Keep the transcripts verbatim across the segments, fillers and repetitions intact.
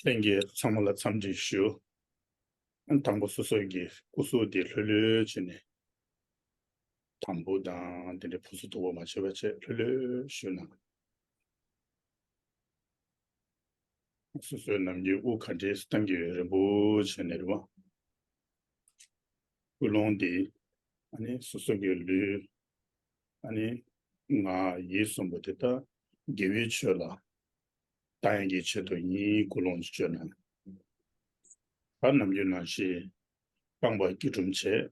ལྷན་རྒྱས་ཚང་མ་ལ་འཚམས་འདྲི་ཞུ། དང་པོ་སོ་སོ་གི་སྐུ་གཟུགས་དེ་ལྷོད་ལྷོད་བྱས་ནས། དམ་བུ་དང་དེ་འདྲའི་ཕོ་སོ་དོ་པོ་མ་བྱས་པ་བྱས་ལྷོད་ལྷོད་བཞུགས་གནང་། སོ་སོའི་ནམ་རྒྱུན་དབུགས་ག་འདྲས་བཏང་གི་ཡོད་རན་པོ་བྱས་ནས་རེད་བ། ཀུན་སློང་འདི་ཨ་ནི་སོ་སོ་གི་ལུས། ཨ་ནི་ངག་ཡིད་གསུམ་པོ་དེ་དག་དགེ་བའི་ཆོས་ལ་བཏང་ཡག་གི་ཆེད་དུ་ཡིན། ཀུན་སློང་ཅིག་བཅོས་ན། ད་ནམ་རྒྱུན་ནང་བཞིན་རྐང་པ་སྐྱིལ་ཀྲུང་བྱས།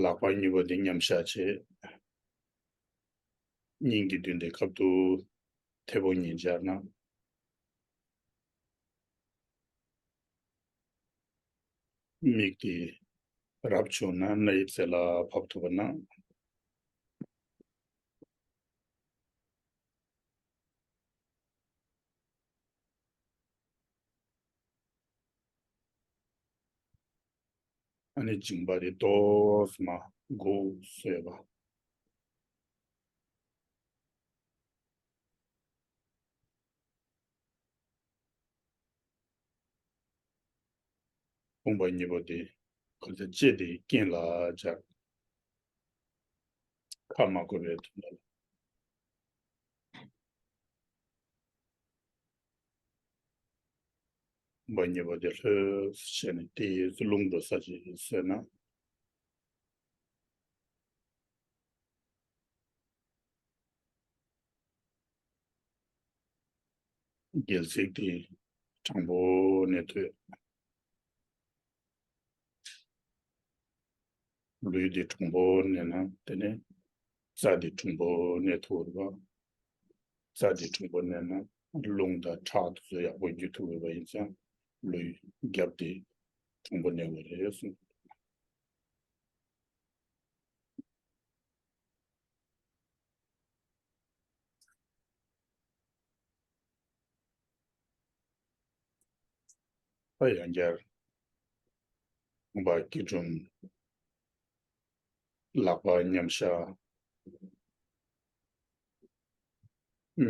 ལག་པ་གཉིས་པོ་དེ་མཉམ་བཞག་བྱས། སྙིང་གི་མདུན་དེ་ཁ་ཐུག་མཐེ་བོང་གཉིས་སྦྱར་ན། མིག་དེ་རབ་བྱུང་ན་སྣའི་རྩེ་ལ་ཕབ་ཐུབ་པ་ན། ཨ་ནི་མཇིང་པ་དེ་ཏོག་ཙམ་མར་སྒུག་བཟོས་པ། དཔུང་པ་གཉིས་པོ་དེ་ག་ཚོད་ལྕེ་དེ་རྐན་ལ་སྦྱར། ཁ་མ་གོ་བའི་དོན་དག་ལ། དཔུང་པ་གཉིས་པོ་དེ་ལྷོད་བྱས་ནས་དེའི་རླུང་འགྲོ་ས་ཞིག་བཟོས་ན། སྒལ་ཚིགས་དེ་དྲང་པོ་ནས་ཐོད། ལུས་དེ་དྲང་པོ་གནས་ན་དེ་ནས་རྩ་དེ་དྲང་པོ་གནས་ཐུབ་རེད་པ། རྩ་དེ་དྲང་པོ་གནས་ན་རླུང་དང་ཁྲག་དེ་ཚོ་ཡག་པོ་རྒྱུ་ཐུབ་ཡོད་པ་ཡིན་ཙང་ལུས་རྒྱབ་དེ་དྲང་པོ་གནས་དགོས་རེད་གསུངས། ད་ཡང་བསྐྱར། རྐང་པ་སྐྱིལ་ཀྲུང་། ལག་པ་མཉམ་བཞག།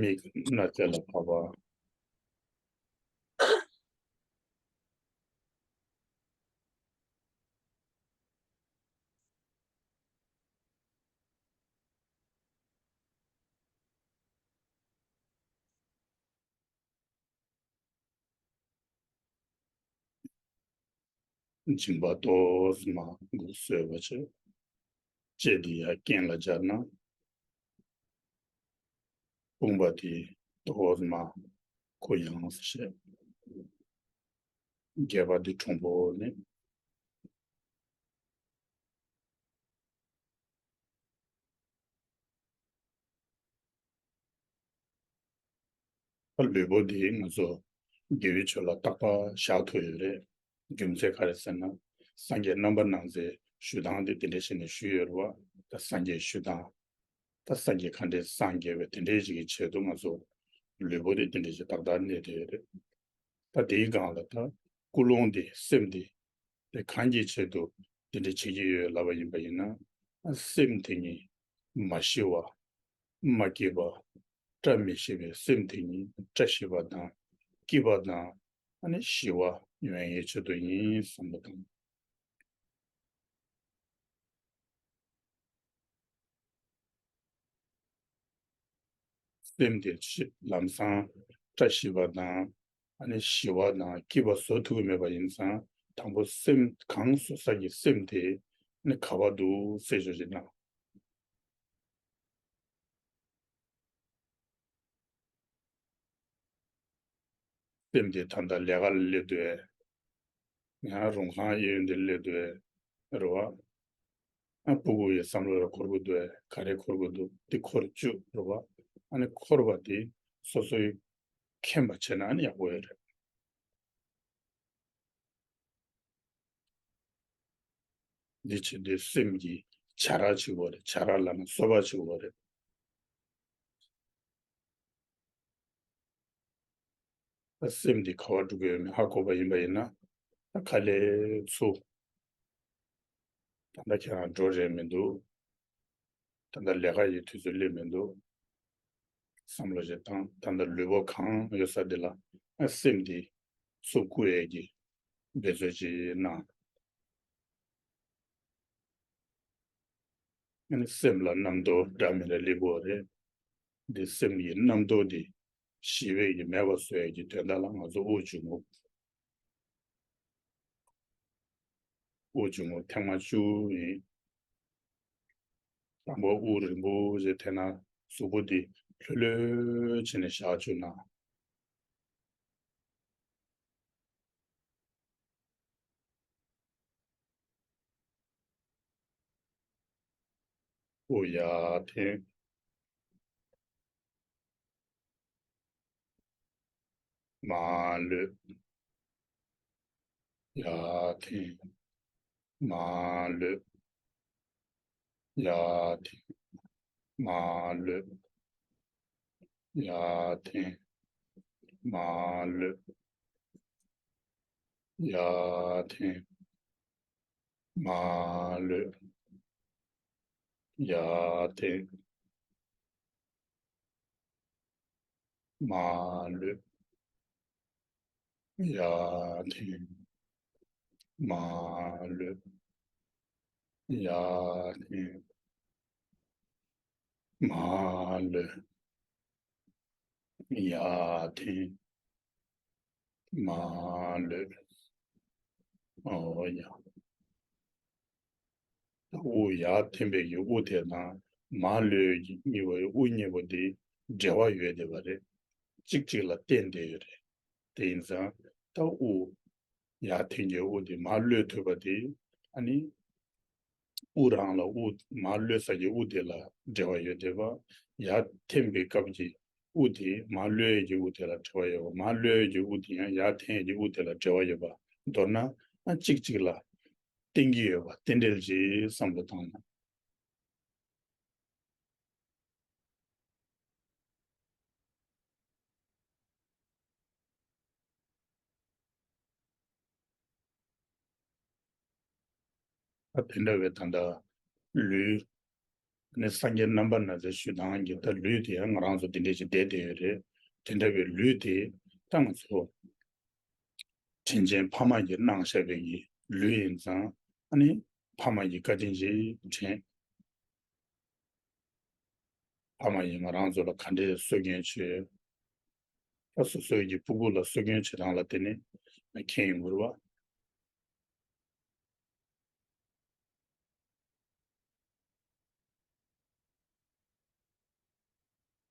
མིག་སྣ་རྩེ་ལ་ཕབ་པ། མཇིང་པ་ཏོག་ཙམ་མར་སྒུག་བཟོས་པ་བྱས། ལྕེ་དེ་ཡར་རྐན་ལ་སྦྱར་ན། དཔུང་པ་དེ་ཏོག་ཙམ་མར་གུ་ཡངས་སུ་བྱས། སྒལ་པ་དེ་དྲང་པོ་ནས། ད་ལུས་པོ་འདི་ང་ཚོ་དགེ་བའི་ཆོས་ལ་རྟག་པར་བཞག་ཐུབ་ཡོད་རེད། རྒྱུ་མཚན་ག་རེ་ཟེར་ན། སངས་རྒྱས་རྣམ་པར་སྣང་མཛད་ཞུ་སྟངས་དེ་དེ་འདྲ་བྱས་ནས་ཞུས་ཡོད་རེད་བ། ད་སངས་རྒྱས་ཞུ་སྟངས། ད་སངས་རྒྱས་ག་འདྲས་སངས་རྒྱས་པའི་དེ་འདྲས་ཞིག་གི་ཆེད་དུ་ང་ཚོ་ལུས་པོ་དེ་དེ་འདྲས་ཞིག་ཏག་ཏག་གནས་བསྡད་ཡོད་རེད། ད་དེའི་སྒང་ལ་ད་ཀུན་སློང་དེ་སེམས་དེ་དེ་གང་གི་ཆེད་དུ་དེ་འདྲ་བྱེད་ཀྱི་ཡོད་ལབ་པ་ཡིན་པ་ཡིན་ན། སེམས་དེ་ཉིད་མ་ཤི་བ། མ་སྐྱེས་པ། བཀྲ་མི་ཤིས་པའི་སེམས་དེ་ཉིད་བཀྲ་ཤིས་པ་དང་སྐྱིད་པ་དང་ཨ་ནི་ཞི་བ་ཡོང་ཡའི་ཆེད་དུ་ཡིན་བསམ་པ་དང་། སེམས་དེ་ལམ་སང་བཀྲ་ཤིས་པ་དང་ཨ་ནི་ཞི་བ་དང་སྐྱིད་པ་བཟོ་ཐུབ་ཀྱི་མེད་པ་ཡིན་ཙང་། དང་པོ་སེམས་གང་བཟོ་ས་ཀྱི་སེམས་དེ་ཨ་ནི་ག་པར་འདུག་ཟེར་ཞོར་ཞིག་ན། སེམས་དེ་ད་ལྟ་ལས་ཀ་ལ་སླེབས་འདུག་གས། ཡང་རུང་ཁང་གཡས་གཡོན་དེ་སླེབས་འདུག་གས། རེད་བ། ཨ་སྤུ་གུ་ཡི་བསམ་བློ་ལ་འཁོར་གྱི་འདུག་གས། ག་རེ་འཁོར་གྱི་འདུག་དེ་འཁོར་བཅུག་རེད་བ། ཨ་ནི་འཁོར་བ་དེ་སོ་སོའི་མཁྱེན་པ་བྱས་ན་ཨ་ནི་ཡག་པོ་ཡོད་རེད། འདི་བྱེད་དུས་སེམས་ཀྱི་བྱ་ར་བྱེད་དགོས་རེད། བྱ་ར་ལབ་ན་གསོ་བ་བྱེད་དགོས་རེད། ད་སེམས་འདི་ག་པར་འགྲོ་གི་ཡོད་མེད་ཧ་གོ་བ་ཡིན་པ་ཡིན་ན། ད་ག་ལེར་ཚུར། ད་ལྟ་ཁྱེད་རང་འགྲོ་རན་མི་འདུག་ད་ལྟ་ལས་ཀ་ཡི་དུས་ཚོད་སླེབས་མི་འདུག་བསམ་བློ་ཞིག་བཏང་། ད་ལྟ་ལུས་པོ་གང་ཡོད་ས་དེ་ལ་ཨ་སེམས་དེ་སུ་བཀུག་ཡས་ཀྱི་འབད་རྩོལ་ཅིག་གནང་། ཨ་ནི་སེམས་ལ་རྣམ་རྟོག་འདྲ་མི་འདྲ་སླེབས་ཀྱི་ཡོད་རེད། འདི་སེམས་ཀྱི་རྣམ་རྟོག་འདི་ཞི་བའི་གི་མེད་པ་བཟོ་ཡས་ཀྱི་དོན་དག་ལ་ང་ཚོ་དབུགས་འབྱུང་རྔུབ། དབུགས་འབྱུང་རྔུབ་ཐེངས་མ་བཅུ་ཡིན། དང་པོ་དབུགས་རིང་པོ་ཞིག་འཐེན་ན་གཟུགས་པོ་འདི་ལྷོད་ལྷོད་བྱས་ནས་བཞག་བཅུག་ན། དབུགས་ཡར་འཐེན། མར་ལྷོད། ཡར་འཐེན། མར་ལྷོད། ཡར་འཐེན། མར་ལྷོད། ཡར་འཐེན། མར་ལྷོད། ཡར་འཐེན། མར་ལྷོད། ཡར་འཐེན། མར་ལྷོད། ཡར་འཐེན། མར་ལྷོད། ཡར་འཐེན། མར་ལྷོད། ཡར་འཐེན། མར་ལྷོད། ཨོ་ཡ། དབུགས་ཡར་འཐེན་པའི་གི་དབུགས་དེ་དང་མར་ལྷོད་ཀྱི་གཉིས་པོའི་དབུགས་གཉིས་པོ་དེ་འབྲེལ་བ་ཡོད་བསྡད་པ་རེད། གཅིག་གཅིག་ལ་བརྟེན་བསྡད་ཡོད་རེད། དེ་ཡིན་ཙང་ད་དབུགས་ཡར་འཐེན་གྱི་དབུགས་དེ་མར་ལྷོད་ཐུབ་པ་དེ་ཨ་ནི། དབུགས་རང་ལ་དབུགས་མར་ལྷོད་ས་ཀྱི་དབུགས་དེ་ལ་འབྲེལ་བ་ཡོད་བསྡད་པ། ཡར་འཐེན་པའི་སྐབས་ཀྱི་དབུགས་དེ་མར་ལྷོད་ཀྱི་དབུགས་དེ་ལ་འབྲེལ་བ་ཡོད་པ། མར་ལྷོད་ཀྱི་དབུགས་དེ་ཡང་ཡར་འཐེན་གྱི་དབུགས་དེ་ལ་འབྲེལ་བ་ཡོད་པ། མདོར་ན་ཨ་གཅིག་གཅིག་ལ་བརྟེན་གྱི་ཡོད་པ་རྟེན་འབྲེལ་གྱི་བསམ་བློ་བཏང་ན། ད་དེ་འདྲ་བའི་ད་ལྟ་ལུས། ནི་སངས་རྒྱས་རྣམ་པར་སྣང་མཛད་ཞུ་སྟངས་ཀྱི་ད་ལུས་དེ་ཡང་ང་རང་ཚོ་འདི་འདྲས་ཅིག་བསྡད་བསྡད་ཡོད་རེད། དེ་འདྲ་བའི་ལུས་དེ་ད་ང་ཚོ་དྲིན་ཅན་ཕ་མ་གིས་གནང་བཞག་པའི་གི་ལུས་ཡིན་ཙང་ཨ་ནི་ཕ་མ་གིས་བཀའ་དྲིན་ཅིག་དྲན། ཕ་མ་ཡིས་ང་རང་ཚོ་ལ་ག་འདྲས་གསོ་སྐྱོང་བྱས། ད་སོ་སོའི་གི་ཕྲུ་གུ་ལ་གསོ་སྐྱོང་བྱེད་སྟངས་ལ་བརྟེན་ནས་མཁྱེན་ཡོང་གི་རེད་བ།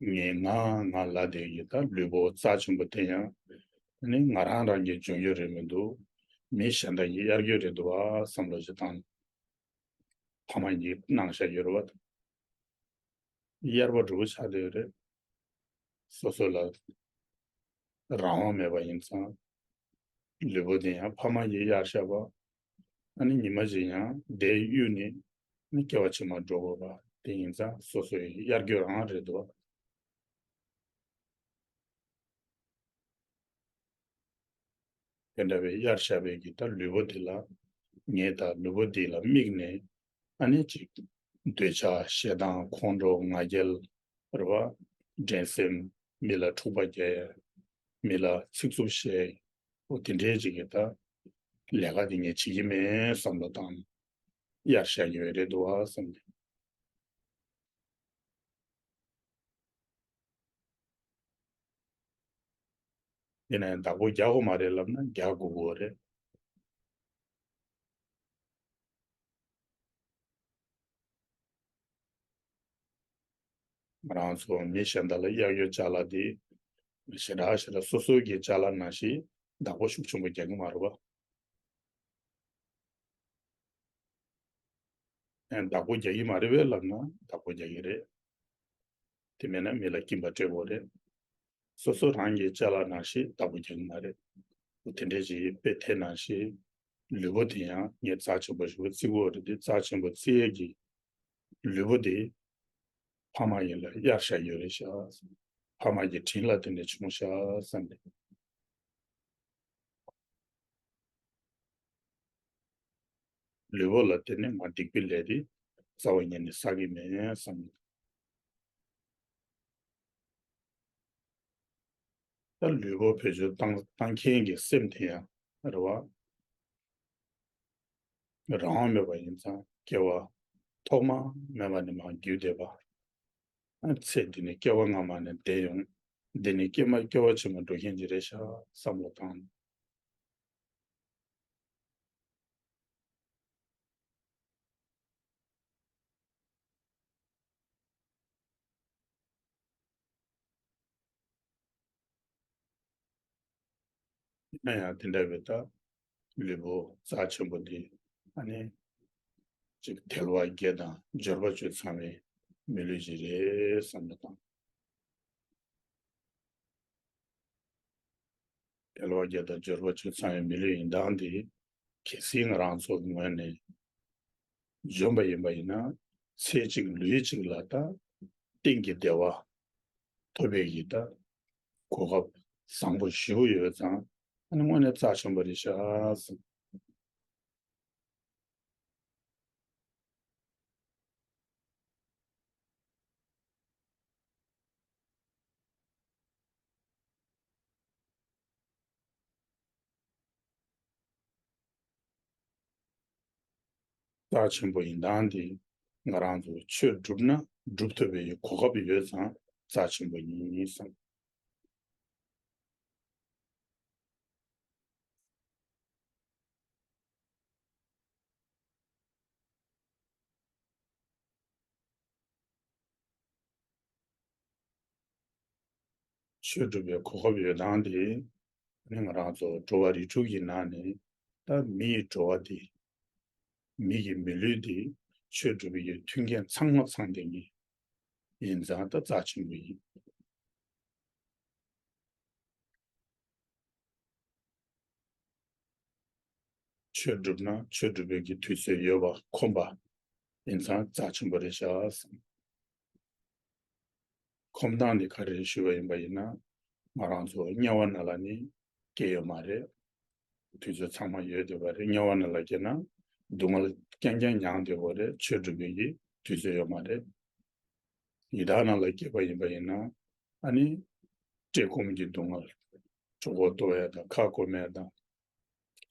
ངས་ང་ང་ལབ་བསྡད་ཡོད། ད་ལུས་པོ་རྩ་ཆེན་པོ་དེ་ཡང་ནི་ང་རང་རང་གིས་སྦྱོང་རྒྱུ་རེད་མི་འདུག་མི་གཞན་དག་གིས་གཡར་རྒྱུ་རེད་འདུག་བ་བསམ་བློ་ཞིག་བཏང་། ཕ་མ་ཡིས་གནང་བཞག་ཡོད་རེད་བ། གཡར་པ་འདྲ་པོ་ཆགས་བསྡད་ཡོད་རེད། སོ་སོ་ལ་རང་དབང་མེད་པ་ཡིན་ཙང་། ལུས་པོ་དེ་ཡང་ཕ་མ་ཡིས་གཡར་བཞག་པ། ཨ་ནི་ཉི་མ་ཅིག་ཡང་དེའི་གཡུལ་ནས་ནི་སྐྱེ་བ་ཕྱི་མར་འགྲོ་དགོས་པ་དེ་ཡིན་ཙང་སོ་སོ་ཡིས་གཡར་རྒྱུ་རང་རེད་འདུག་དེ་འདྲ་བའི་གཡར་བཞག་པའི་གི་ད་ལུས་པོ་དེ་ལ་ངས་ད་ལུས་པོ་འདི་ལ་དམིགས་ནས་ཨ་ནི་ཅིག་འདོད་ཆགས་ཞེ་སྡང་ཁོང་ཁྲོ་ང་རྒྱལ་རེད་བ། འགྲན་སེམས་མི་ལ་འཁྲུག་པ་རྒྱག་ཡ། མི་ལ་ཚིག་རྩུབ་བཤད་ཡ། འོ་དེ་འདྲའི་ཅིག་གི་ད་ལས་ཀ་དེ་ངས་བྱེད་ཀྱི་མེད་བསམ་བློ་བཏང་ནས་གཡར་བཞག་གི་ཡོད་རེད་འདུག་བ་བསམ་ནས། དེ་ནས་བདག་པོ་རྒྱག་དགོས་མ་རེད་ལབ་ན་རྒྱག་དགོས་ཀྱི་རེད། ང་རང་ཚོ་མི་གཞན་དག་ལ་གཡར་རྒྱུ་ཅ་ལག་དེ་ཞེ་དྲག་ཞེ་དྲག་སོ་སོའི་གི་ཅ་ལག་ནང་བཞིན་བདག་པོ་ཤུགས་ཆེན་པོ་རྒྱག་གི་མ་རེད་བ། ཨེ་བདག་པོ་རྒྱག་གི་མ་རེད་པས་ལབ་ན་བདག་པོ་རྒྱག་གི་རེད། དེ་མེད་ན་མི་ལ་སྐྱིན་པ་སྤྲད་དགོས་རེད། སོ་སོ་རང་གི་ཅ་ལག་ནང་བཞིན་བདག་པོ་རྒྱག་གི་མ་རེད། འོ་དེ་འདྲས་ཅིག་དཔེ་དེ་ནང་བཞིན་ལུས་པོ་དེ་ཡང་ངས་རྩ་ཆེན་པོ་ཞིག་བརྩི་དགོས་རེད་དེ་རྩ་ཆེན་པོ་བརྩི་ཡས་ཀྱི་ལུས་པོ་དེ་ཕ་མ་ཡིན་ལ་གཡར་བཞག་ཡོད་རེད་ཤག་ཕ་མ་གི་དྲིན་ལ་བརྟེན་ནས་བྱུང་ཤག་བསམ་ནས། ལུས་པོ་ལ་བརྟེན་ནས་ང་སྡིག་པའི་ལས་དེ་ རྩ་བ་ཉིད་ནས་བསགས་ཀྱི་མེད་བསམ། ད་ལུས་པོ་བེད་སྤྱོད་བཏང་བཏང་མཁན་གྱི་སེམས་དེ་ཡང་རེད་བ། རང་དབང་མེད་པ་ཡིན་ཙང་སྐྱེ་བ་ཐོག་མ་མེད་པ་ནས་མར་བརྒྱུད་བསྡད་པ། ཨ་ཚེ་འདི་ནས་སྐྱེ་བ་སྔ་མ་ནས་བསྡད་ཡོང་། འདི་ནས་སྐྱེ་མ་སྐྱེ་བ་ཕྱི་མ་འགྲོ་མཁན་ཅིག་རེད་ཤག་བསམ་བློ་བཏང་། ཡིན་ན་ཡང་དེ་འདྲ་བའི་ད་ལུས་པོ་རྩ་ཆེན་པོ་འདི་ཨ་ནི་ཅིག་དལ་བ་བརྒྱད་དང་འབྱོར་པ་བཅུ་ཚང་བའི་མི་ལུས་ཅིག་རེད་བསམ་བློ་བཏང་། དལ་བ་བརྒྱད་དང་འབྱོར་པ་བཅུ་ཚང་བའི་མི་ལུས་ཡིན་སྟངས་འདི་གལ་སྲིད་ང་རང་ཚོ་གི་ངོས་ནས་འཇོན་པ་ཡིན་པ་ཡིན་ན་ཚེ་གཅིག་ལུས་གཅིག་ལ་ད་གཏན་གྱི་བདེ་བ་ཐོབ་པའི་གི་ད་གོ་སྐབས་བཟང་པོ་ཞེ་པོ་ཡོད་ཙང་ཨ་ནི་དངོས་གནས་རྩ་ཆེན་པོ་རེད་ཤག་ཟེར། རྩ་ཆེན་པོ་ཡིན་སྟངས་དེ་ང་རང་ཚོ་ཆོས་བསྒྲུབ་ན་སྒྲུབ་ཐུབ་པའི་གོ་སྐབས་ཡོད་ཙང་རྩ་ཆེན་པོ་ཡིན་བསམ། ཆོས་སྒྲུབ་པའི་གོ་སྐབས་ཡོད་སྟངས་དེ་ནི་ང་རང་ཚོ་འགྲོ་བ་རིགས་དྲུག་གི་ནང་ནས་ད་མི་ཡི་འགྲོ་བ་དེ། མི་གི་མི་ལུས་དེ་ཆོས་སྒྲུབ་པའི་མཐུན་རྐྱེན་ཚང་མ་ཚང་བསྡད་མཁན་ཡིན་ཙང་ད་རྩ་ཆེན་པོ་ཡིན། ཆོས་སྒྲུབ་ན་ཆོས་སྒྲུབ་པའི་གི་དུས་ཚོད་ཡོད་པ་ཁོམ་པ་ཡིན་ཙང་རྩ་ཆེན་པོ་རེད་ཤག་བསམ། ཁོམ་སྟངས་འདི་ག་རེ་ཞུས་པ་ཡིན་པ་ཡིན་ན། ང་རང་ཚོ་དམྱལ་བ་ནང་ལ་ནི་སྐྱེ་ཡོད་མ་རེད། དུས་ཚོད་ཚང་མ་ཡོད་བསྡད་པ་རེད། དམྱལ་བ་ནང་ལ་སྐྱེས་ན་སྡུག་བསྔལ་རྐྱང་རྐྱང་མྱངས་བསྡད་པ་རེད། ཆོས་སྒྲུབ་པའི་གི་དུས་ཚོད་ཡོད་མ་རེད། ཡི་དྭགས་ནང་ལ་སྐྱེས་པ་ཡིན་པ་ཡིན་ན་ཨ་ནི་བཀྲེས་སྐོམ་གྱི་སྡུག་བསྔལ། གྲོད་ཁོག་ལྟོགས་ཡ་དང་ཁ་སྐོམ་ཡ་དང་།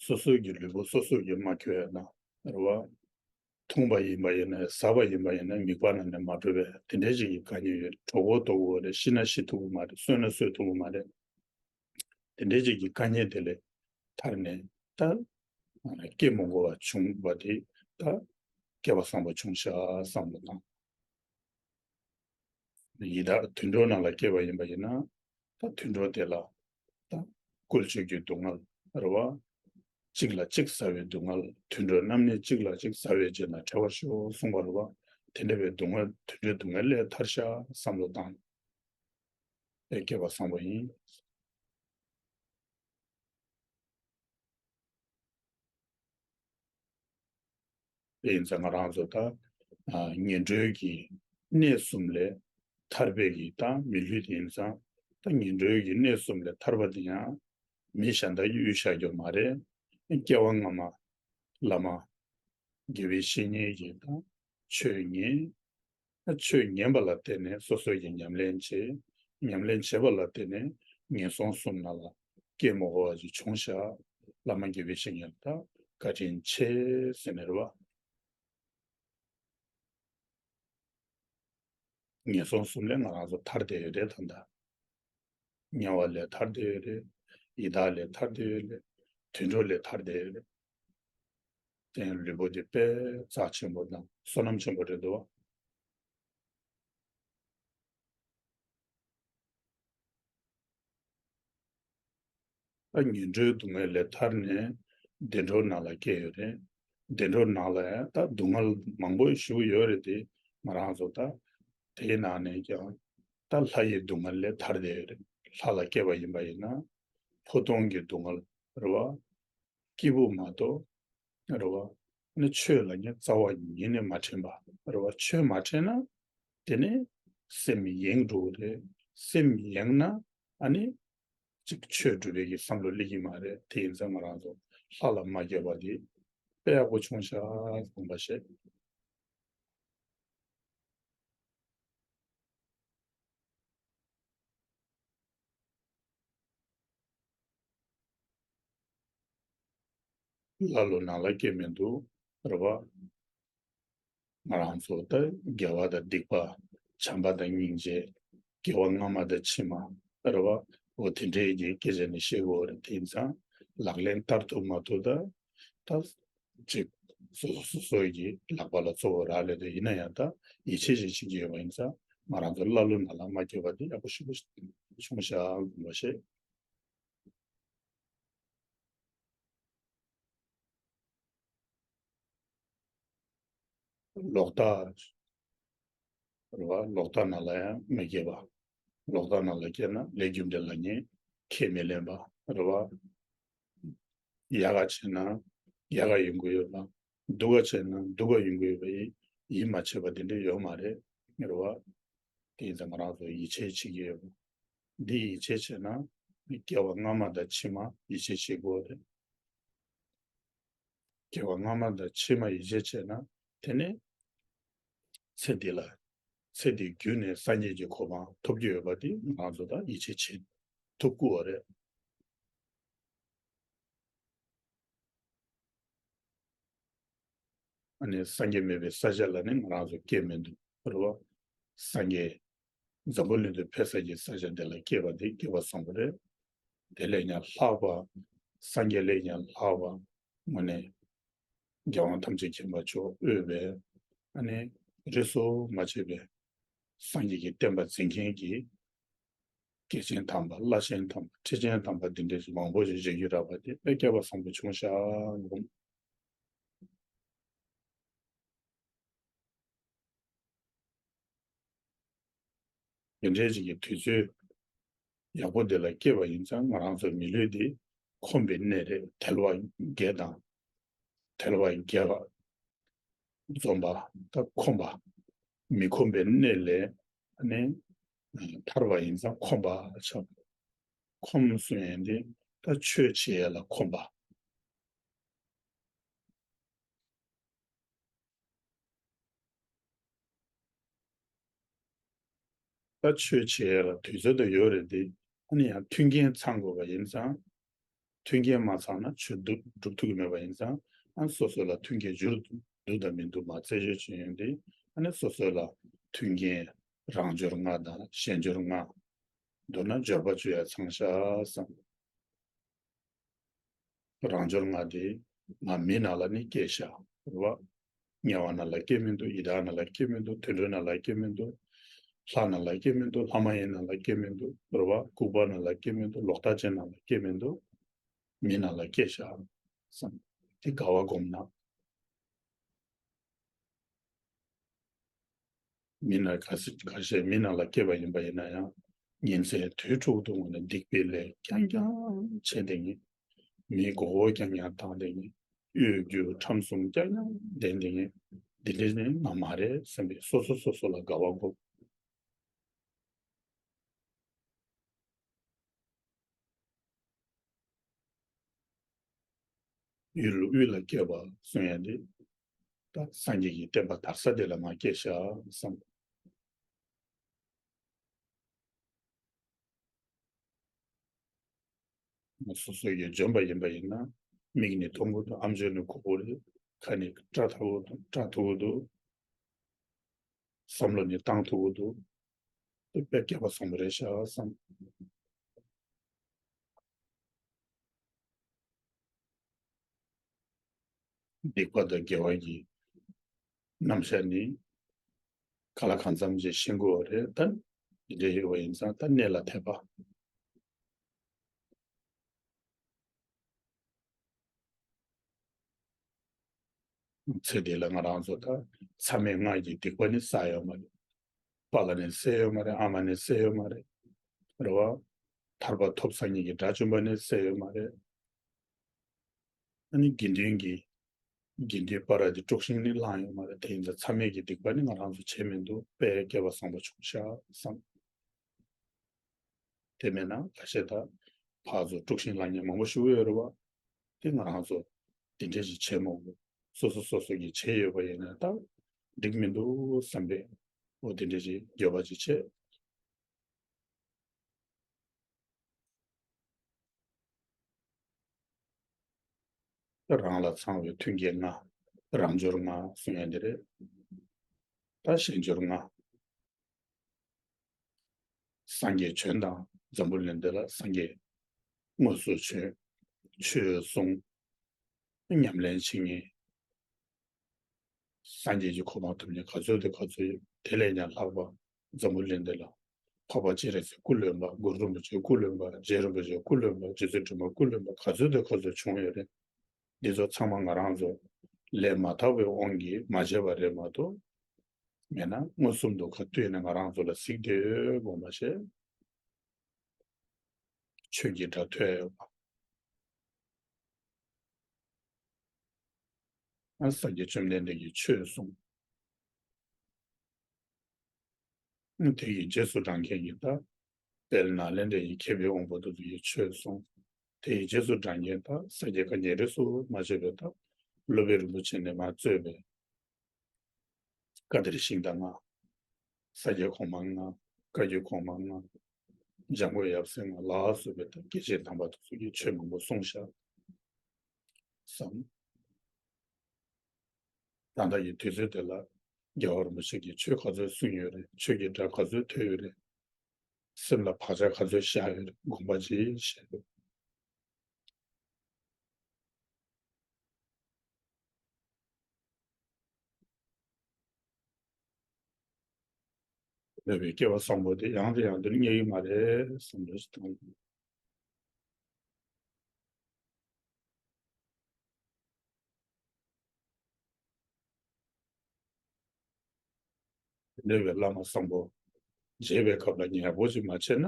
སོ་སོའི་གི་ལུས་པོ་སོ་སོ་གི་མ་འཁྱོལ་ཡ་དང་རེད་བ། འཐུང་པ་ཡིན་པ་ཡིན་ན་ཟ་བ་ཡིན་པ་ཡིན་ན་མིད་པ་ནང་ནས་མ་གྲོལ་བའི་དེ་འདྲའི་ཞིག་གི་དཀའ་ངལ་ཡོད། གྲོད་ཁོག་ལྟོགས་དགོས་རེད། ཤི་ན་ཤི་ཐུབ་ཀྱི་མ་རེད། གསོན་ན་གསོན་ཐུབ་ཀྱི་མ་རེད། དེ་འདྲའི་ཞིག་གི་དཀའ་ངལ་དེ་ལས་ཐར་ནས་ད་སྐྱེ་མི་དགོས་པ་བྱུང་བ་དེ་ད་སྐལ་བ་བཟང་པོ་བྱུང་ཤག་བསམ་བློ་བཏང་། ཡི་དྭགས་དུད་འགྲོ་ནང་ལ་སྐྱེས་པ་ཡིན་པ་ཡིན་ན། ད་དུད་འགྲོ་དེ་ལ་ད་བཀོལ་སྤྱོད་ཀྱི་སྡུག་བསྔལ་རེད་བ། གཅིག་ལ་གཅིག་ཟ་བའི་སྡུག་བསྔལ། དུད་འགྲོ་རྣམས་ནི་གཅིག་ལ་གཅིག་ཟ་བའི་རྗེས་ན་བྲལ་བར་ཤོག་གསུངས་པ་རེད་བ། དེ་འདྲ་བའི་སྡུག་བསྔལ་དུད་འགྲོའི་སྡུག་བསྔལ་ལས་ཐར་ཤག་བསམ་བློ་བཏང་། ཨེ་སྐལ་བ་བཟང་པོ་ཡིན། དེ་ཡིན་ཙང་ང་རང་ཚོ་ད་ཨ་ངན་འགྲོའི་གི་གནས་གསུམ་ལས་ཐར་པའི་གི་ད་མི་ལུས་དེ་ཡིན་ཙང་ད་ངན་འགྲོའི་གི་གནས་གསུམ་ལས་ཐར་པ་དེ་ཡང་མི་གཞན་དག་གིས་དབུལ་བཞག་རྒྱུ་མ་རེད། སྐྱེ་བ་སྔ་མ་བླ་མ་དགེ་བའི་བཤེས་གཉེན་གྱི་ད་ཆོས་ཉན། ཆོས་ཉན་པ་ལ་བརྟེན་ནས་སོ་སོ་ཡི་ཉམས་ལེན་བྱེད། ཉམས་ལེན་བྱེད་པ་ལ་བརྟེན་ནས་ངན་སོང་གསུམ་ནང་ལ་སྐྱེ་མི་དགོས་པ་ཅིག་བྱུང་ཤག་བླ་མ་དགེ་བའི་བཤེས་གཉེན་ལ་ད་བཀའ་དྲིན་ཆེ་ཟེར་ནས་རེད་བ། ངན་སོང་གསུམ་ལས་ང་རང་ཚོ་ཐར་བསྡད་ཡོད་རེད་ད་ལྟ། དམྱལ་བ་ལས་ཐར་བསྡད་ཡོད་རེད། ཡི་དྭགས་ལས་ཐར་བསྡད་ཡོད་རེད། དུད་འགྲོ་ལས་ཐར་བསྡད་ཡོད་རེད། དེ་ཡང་ལུས་པོ་འདི་དཔེ་རྩ་ཆེན་པོ་དང་བསོད་ནམས་ཆེན་པོ་རེད་འདུག་བ། ད་ངན་འགྲོའི་སྡུག་བསྔལ་ལས་ཐར་ནས་བདེ་འགྲོ་ནང་ལ་སྐྱེས་ཡོད་རེད། བདེ་འགྲོ་ནང་ལ་ཡང་ད་སྡུག་བསྔལ་མང་པོ་ཞེ་པོ་ཡོད་རེད་དེ། ང་རང་ཚོ་ད་དེའི་ནང་ནས་ཀྱང་ད་ལྷ་ཡི་སྡུག་བསྔལ་ལས་ཐར་བསྡད་ཡོད་རེད། ལྷ་ལ་སྐྱེས་པ་ཡིན་པ་ཡིན་ན་ཕོ་སྟོང་གི་སྡུག་བསྔལ་རེད་བ། སྐྱིད་པོ་མ་གཏོགས་རེད་བ། ནི་ཆོས་ལ་ནི་རྩ་བ་ཉིད་ནས་མ་དྲན་པ་རེད་བ། ཆོས་མ་དྲན་ན་དེ་ནི་སེམས་ཡེངས་འགྲོ་གི་རེད། སེམས་ཡེངས་ན་ཨ་ནི་ཅིག་ཆོས་སྒྲུབ་པའི་གི་བསམ་བློ་སླེབས་ཀྱི་མ་རེད། དེ་ཡིན་ཙང་ང་རང་ཚོ་ལྷ་ལ་མ་སྐྱེས་པ་དེ་དཔེ་ཡག་པོ་བྱུང་ཤག་དགོངས་པ་བཞེས། ཀླ་ཀློ་ནང་ལ་སྐྱེ་མི་འདུག་རེད་བ། ང་རང་ཚོ་ད་དགེ་བ་དང་སྡིག་པ། བྱམས་པ་དང་སྙིང་རྗེ། དགེ་བ་སྔ་མ་དང་ཕྱི་མ། རེད་བ། འོ་དེ་འདྲའི་གི་སྐད་ཆ་ནི་བཤད་དགོས་རེད། དེ་ཡིན་ཙང་ལག་ལེན་བསྟར་ཐུབ་མ་ཐུབ་ད། ད་ཅིག་སོ་སོ་སོ་སོའི་གི་ལག་པ་ལ་གཙོ་བོ་རག་ལས་དེ། ཡིན་ན་ཡང་ད་ཡིད་ཆེས་ཅིག་བྱེད་ཀྱི་ཡོད་པ་ཡིན་ཙང་ང་རང་ཚོ་ཀླ་ཀློ་ནང་ལ་མ་སྐྱེས་པ་དེ་ཡག་པོ་ཞེ་པོ་བྱུང་ཤག་དགོངས་པ་བཞེས། ལོག་ལྟ། རེད་བ། ལོག་ལྟ་ནང་ལ་ཡང་མི་སྐྱེ་བ། ལོག་ལྟ་ནང་ལ་སྐྱེས་ན་ལས་རྒྱུ་འབྲས་ལ་ཉེ། ཁས་མི་ལེན་པ། རེད་བ། ཡག་ག་བྱས་ན་ཡག་ག་ཡོང་གི་ཡོད་པ། སྡུག་ག་བྱས་ན་སྡུག་ག་ཡོང་གི་ཡོད་པ་ཡིན། ཡིད་མ་ཆེས་པ་དེ་འདྲ་ཡོད་མ་རེད། རེད་བ། དེ་ཡིན་ཙང་ང་རང་ཚོ་ཡིད་ཆེས་བྱེད་ཀྱི་ཡོད་པ། འདི་ཡིད་ཆེས་བྱས་ན་སྐྱེ་བ་སྔ་མ་དང་ཕྱི་མ་ཡིད་ཆེས་བྱེད་དགོས་རེད། སྐྱེ་བ་སྔ་མ་དང་ཕྱི་མ་ཡིད་ཆེས་བྱས་ན། དེ་ནས་ཚེ་འདི་ལ། ཚེ་འདི་བརྒྱུད་ནས་སངས་རྒྱས་ཀྱི་གོ་འཕང་ཐོབ་ཀྱི་ཡོད་པ་དེ་ང་ཚོ་ད་ཡིད་ཆེས་བྱེད་ཐུབ་དགོས་པ་རེད། ཨ་ནི་སངས་རྒྱས་མེད་པའི་ས་ཆ་ལ་ནི་ང་རང་ཚོ་སྐྱེས་མི་འདུག་རེད་བ། སངས་རྒྱས་འཛམ་བུ་གླིང་དུ་ཕེབས་ས་ཀྱི་ས་ཆ་དེ་ལ་སྐྱེས་པ་དེ་སྐལ་བ་བཟང་པོ་རེད། དེ་ལས་ཀྱང་ལྷག་པ། སངས་རྒྱས་ལས་ཀྱང་ལྷག་པ། དངོས་གནས་རྒྱལ་དབང་ཐམས་ཅད་མཁྱེན་པ་མཆོག་དབུས་པའི་ཨ་ནི་རིས་སུ་མ་ཆད་པའི་སངས་རྒྱས་ཀྱི་བསྟན་པ་འཛིན་མཁན་གྱི་སྐྱེས་ཆེན་དམ་པ། བླ་ཆེན་དམ་པ། ཁྲི་ཆེན་དམ་པ་འདི་འདྲ་ཞིག་མང་པོ་ཞིག་བཞུགས་ཀྱི་རེད་པ། དེ་དཔེ་སྐལ་བ་བཟང་པོ་བྱུང་ཤག་དེ་འདྲའི་ཅིག་གི་དུས་ཚོད་ཡག་པོ་འདི་ལ་སྐྱེས་པ་ཡིན་ཙང་ང་རང་ཚོའི་མི་ལུས་འདི་ཁོམ་པའི་གནས་རེད། དལ་བ་བརྒྱད་དང་། དལ་བ་བརྒྱད་ལ་འཛོམས་པ་ད་ཁོམ་པ། མི་ཁོམ་པའི་གནས་ལས་ནི་ཐར་བ་ཡིན་ཙང་ཁོམ་པ་ཆགས། ཁོམ་གསུང་ཡས་འདི་ད་ཆོས་བྱེད་ཡས་ལ་ཁོམ་པ། ད་ཆོས་བྱེད་ཡས་ལ་དུས་ཚོད་དུ་ཡོད་རེད་དེ། ཨ་ནི་ཡང་མཐུན་རྐྱེན་ཚང་དགོས་པ་ཡིན་ཙང་། མཐུན་རྐྱེན་མ་ཚང་ན་ཆོས་སྒྲུབ་སྒྲུབ་ཐུབ་ཀྱི་མེད་པ་ཡིན་ཙང་། ཨ་སོ་སོ་ལ་མཐུན་རྐྱེན་འབྱོར་འདུག་དང་མི་འདུག་མ་རྩད་གཅོད་བྱེད་ཡོང་དུས། ཨ་ནི་སོ་སོ་ལ་མཐུན་རྐྱེན་རང་འབྱོར་ལྔ་དང་གཞན་འབྱོར་ལྔ། མདོར་ན་འབྱོར་པ་བཅུ་ཡ་ཚང་ཤག་བསམ། རང་འབྱོར་ལྔ་དེ་ང་མི་ནང་ལ་ནི་སྐྱེས་ཤག་རེད་བ། དམྱལ་བ་ནང་ལ་སྐྱེས་མི་འདུག་ཡི་དྭགས་ནང་ལ་སྐྱེས་མི་འདུག་དུད་འགྲོ་ནང་ལ་སྐྱེས་མི་འདུག་ལྷ་ནང་ལ་སྐྱེས་མི་འདུག་ལྷ་མ་ཡིན་ནང་ལ་སྐྱེས་མི་འདུག་རེད་བ། ལྐུགས་པ་ནང་ལ་སྐྱེས་མི་འདུག་ལོག་ལྟ་ཅན་ནང་ལ་སྐྱེས་མི་འདུག་མི་ནང་ལ་སྐྱེས་ཤག་བསམ། དེ་དགའ་བ་སྒོམ་ན། མི་ནང་ག་སྲིད་ག་ཤེད་མི་ནང་ལ་སྐྱེས་པ་ཡིན་པ་ཡིན་ན་ཡང་། ཉིན་མཚན་དུས་དྲུག་ཏུ་ངོ་ནས་སྡིག་པའི་ལས་རྐྱང་རྐྱང་བྱས་བསྡད་མཁན། མིའི་མགོ་བོ་རྐྱང་རྐྱང་བཏང་བསྡད་མཁན། གཡོ་སྒྱུ་ཁྲམ་གསུམ་རྐྱང་རྐྱང་ལྡན་བསྡད་མཁན། འདི་འདྲ་ནི་ང་མ་རེད་བསམ་པའི་སོ་སོ་སོ་སོ་ལ་དགའ་བ་སྒོམ། ཡུལ་དབུས་ལ་སྐྱེས་པ་གསུང་ཡ་འདི། ད་སངས་རྒྱས་ཀྱི་བསྟན་པ་དར་ས་དེ་ལ་མ་སྐྱེས་ཤག་བསམ། སོ་སོ་ཡི་འཇོན་པ་ཡིན་པ་ཡིན་ན། མིག་ནི་མཐོང་གི་འདུག་ཨམ་ཅོག་ནི་གོ་གི་རེད། ཁ་ནི་སྐྲ་ཐག་པོ་འདུག་སྐྲ་མཐོ་པོ་འདུག་བསམ་བློ་ནི་བཏང་ཐུབ་ཀྱི་འདུག་དེ་དཔེ་སྐལ་བ་བཟང་པོ་རེད་ཤག་བསམ། སྡིག་པ་དང་དགེ་བ་གི་རྣམ་གཞག་ནི་ག་ལ་གང་འཚམ་ཅིག་ཤེས་དགོས་པ་རེད་ད། འདི་འདྲ་ཡོད་པ་ཡིན་ཙང་ད་གནད་ལ་འཐད་པ། ཚེ་འདི་ལ་ང་རང་ཚོ་ད་མཚམས་མེད་ལྔ་གི་སྡིག་པ་ནི་བསགས་ཡོད་མ་རེད། པཱ་ལགས་ནས་བསད་ཡོད་མ་རེད། ཨ་མ་ནས་བསད་ཡོད་མ་རེད། རེད་བ། ཐར་པ་ཐོབ་སང་ཉིན་གྱི་དགྲ་བཅོམ་པ་ནས་བསད་ཡོད་མ་རེད། ཨ་ནི་དགེ་འདུན་གྱི་དགེ་འདུན་པ་ར་དེ་དཀྲུག་ཤིང་ནི་བསླངས་ཡོད་མ་རེད། དེ་ཡིན་ཙང་མཚམས་མེད་ཀྱི་སྡིག་པ་ནི་ང་རང་ཚོ་བྱས་མི་འདུག་དཔེ་སྐལ་བ་བཟང་པོ་བྱུང་ཤག་བསམ། དེ་མེད་ན་ཁ་ཤས་ད་ཕར་ཚུར་དཀྲུག་ཤིང་བསླངས་མཁན་མང་པོ་ཞིག་ཡོད་རེད་བ། དེ་ང་རང་ཚོ་དེ་འདྲས་ཞིག་བྱས་མ་དགོས། སོ་སོ་སོ་སོ་གིས་བྱས་ཡོད་པ་ཡིན་ན་ད་འགྲིག་མི་འདུག་བསམ་པས། འོ་དེ་འདྲས་ཞིག་འགྱོད་པ་ཅིག་བྱས། ད་ རང་ལ་ཚང་བའི་མཐུན་རྐྱེན་ལྔ། རང་འབྱོར་ལྔ་གསུང་ཡ་འདི་རེད། ད་གཞན་འབྱོར་ལྔ། སངས་རྒྱས་བྱོན་དང་འཛམ་བུ་གླིང་འདི་ལ་སངས་རྒྱས་དངོས་སུ་བྱོན། ཆོས་གསུངས། ཉམས་ལེན་བྱེད་མཁན། སངས་རྒྱས་ཀྱི་གོ་འཕང་ཐོབ་མཁན་ག་ཚོད་དེ་ག་ཚོད་ཡོད། དེ་ལས་ཀྱང་ལྷག་པ་འཛམ་བུ་གླིང་འདི་ལ་འཕགས་པ་སྤྱན་རས་གཟིགས་སྐུ་ལོན་པ། གུ་རུ་རིན་པོ་ཆེ་སྐུ་ལོན་པ། རྗེ་རིན་པོ་ཆེ་སྐུ་ལོན་པ། རྗེ་བཙུན་སྒྲོལ་མ་སྐུ་ལོན་པ་ག་ཚོད་དེ་ག་ཚོད་བྱུང་ཡོད་རེད། འདི་ཚོ་ཚང་མ་ང་རང་ཚོ་ལས་མ་དག་པའི་དབང་གིས་མ་བྱས་པ་རེད་མ་གཏོགས། མེད་ན་མངོན་སུམ་དུ་ག་དུས་ནས་ང་རང་ཚོ་ལ་གཟིགས་བསྡད་ཡོད་དགོངས་པ་བཞེས། ཆོས་ཀྱི་སྒྲ་ཐོས་ཡོད་པ། ཨ་སངས་རྒྱས་བཅོམ་ལྡན་འདས་ཀྱིས་ཆོས་གསུངས། དེ་ཡི་རྗེས་སུ་འབྲང་མཁན་གྱིས་ད། དཔལ་ནཱ་ལེནྡྲ་ཡི་མཁས་པའི་དབང་པོ་དེ་ཚོ་ཡིས་ཆོས་གསུངས། དེ་ཡི་རྗེས་སུ་འབྲང་མཁན་ད་ས་སྐྱ་བཀའ་རྙིང་རིས་སུ་མ་ཆད་པའི་ད། སློབ་དཔོན་རིན་པོ་ཆེ་ནས་མར་གཙོས་པའི་བཀའ་གཏེར་ཤིང་རྟ་ལྔ། ས་སྐྱ་གོང་མ་ལྔ། བཀའ་བརྒྱུད་གོང་མ་ལྔ། འཇམ་མགོན་ཡབ་སྲས་ལྔ་ལ་སོགས་པའི་ད་སྐྱེས་ཆེན་དམ་པ་དེ་ཚོ་གིས་ཆོས་མང་པོ་གསུངས་ཤག་བསམ། ད་ལྟ་ཡི་དུས་ཚོད་དེ་ལ་རྒྱལ་བ་རིན་པོ་ཆེ་གིས་ཆོས་ག་ཚོད་གསུངས་ཡོད་རེད། ཆོས་ཀྱི་སྒྲ་ག་ཚོད་ཐོས་ཡོད་རེད། སེམས་ལ་བག་ཆགས་ག་ཚོད་བཞག་ཡོད་རེད། དགོངས་པ་ཅི་བཞེས་ཡོད། འདོད་པའི་སྐལ་བ་བཟང་པོ་དེ་ཡང་དུ་ཡང་དུ་རྙེད་ཀྱི་མ་རེད་བསམ་བློ་ཞིག་བཏང་། འདོད་པའི་བླ་མ་བཟང་པོ་མཇལ་བའི་སྐབས་ལ་ཉེ་པོ་ཞིག་མ་བྱས་ན།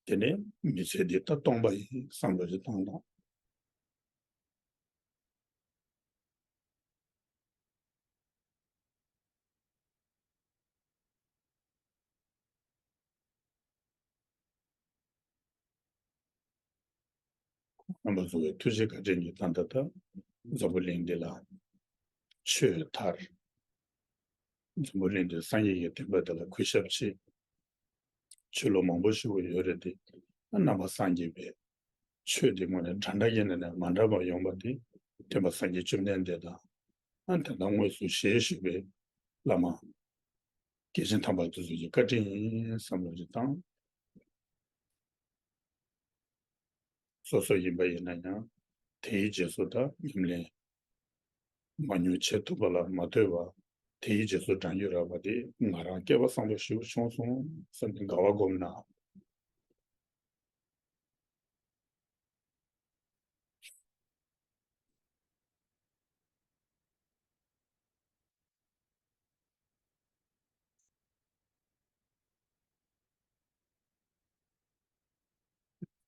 དེ་ནས་མི་ཚེ་འདི་ད་སྟོང་པ་ཡིན་བསམ་བློ་ཞིག་བཏང་དང་། རྣམ་པ་ཚོ་གི་ཐུགས་རྗེ་བཀའ་དྲིན་གྱིས་ད་ལྟ་ད་འཛམ་བུ་གླིང་འདི་ལ་ཆོས་དར། འཛམ་བུ་གླིང་འདིར་སངས་རྒྱས་ཀྱི་བསྟན་པ་འདི་ལ་གུས་ཞབས་ཆེ། ཆོས་ལུགས་མང་པོ་ཞིག་ཡོད་རེད་དེ། རྣམ་པ་སངས་རྒྱས་པའི་ཆོས་དེ་དངོས་གནས་འདྲ་འདྲ་ཡིན་ན་ནས་མ་འདྲ་བ་ཡོང་བ་དེ་སྟོན་པ་སངས་རྒྱས་བཅོམ་ལྡན་འདས་དང་། ཨ་དེ་དག་དངོས་སུ་ཞལ་བཞུགས་པའི་བླ་མ་སྐྱེས་ཆེན་དམ་པ་དེ་ཚོ་གི་བཀའ་དྲིན་ཡིན་བསམ་བློ་ཞིག་བཏང་། སོ་སོ་ཡིན་པ་ཡིན་ན་ཡང་དེའི་རྗེས་སུ་ད་ཉམས་ལེན་མང་ཉུང་བྱེད་ཐུབ་པ་ལ་མ་ལྟོས་པ། དེའི་རྗེས་སུ་འབྲང་རྒྱུ་རག་པ་དེ་ང་རང་སྐལ་བ་བཟང་པོ་ཞིག་བྱུང་སོང་བསམ་ནས་དགའ་བ་སྒོམ་ན།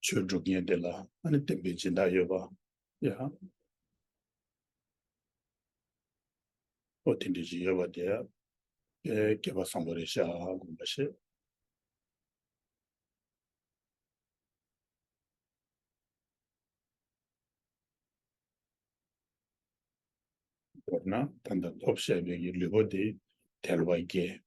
ཆོས་སྒྲུབ་མཁན་དེ་ལ་ཨ་ནི་བསྟན་པའི་སྦྱིན་བདག་ཡོད་པ། ཡ། ཨོ་དེ་འདྲ་ཞིག་ཡོད་པ་དེ་ཨེ་སྐལ་བ་བཟང་པོ་རེད་ཤག་དགོངས་པ་བཞེས། མདོར་ན་ད་ལྟ་ཐོབ་བཞག་པའི་གི་ལུས་པོ་འདི་དལ་བ་བརྒྱད།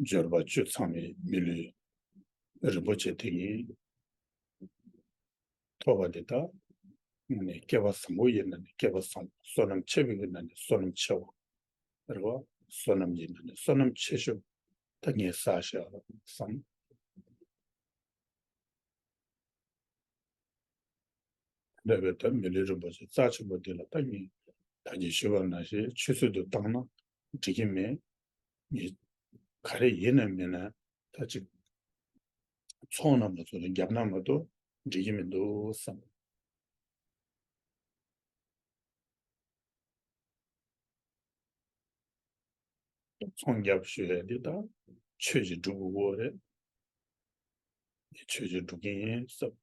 འབྱོར་པ་བཅུ་ཚང་བའི་མི་ལུས་རིན་པོ་ཆེ་དེ་ཉིད་ཐོབ་པ་འདི་དག་ནི་སྐལ་བ་བཟང་པོ་ཡིན་ན་ནི་སྐལ་བ་བཟང་པོ། བསོད་ནམས་ཆེ་བ་ཡིན་ན་ནི་བསོད་ནམས་ཆེ་བ་རེད་བ། བསོད་ནམས་ཡིན་ན་ནི་བསོད་ནམས་ཆེ་ཤོས་ད་ངས་བསགས་བཞག་བསམ། འདོད་པའི་ད་མི་ལུས་རིན་པོ་ཆེ་རྩ་ཆེན་པོ་འདི་ལ་ད་ངས་ད་གིན་ཞུས་པ་ནང་བཞིན་ཆུད་ཟོས་དུ་བཏང་ན་འགྲིག་གི་མེད། ངས་ག་རེ་ཡིན་ན་མིན་ན་ད་ཅིག་ཚོང་རྣམས་ལ་ཚོ་ལ་བརྒྱབ་ན་མ་གཏོགས་འགྲིག་གི་མི་འདུག་བསམ། ཚོང་རྒྱབ་ཞུ་ཡ་འདི་ད་ཆོས་ཀྱི་སྒྲུབ་དགོས་རེད། ཆོས་ཀྱི་སྒྲུབ་ཀྱི་ཡིན་བསམ།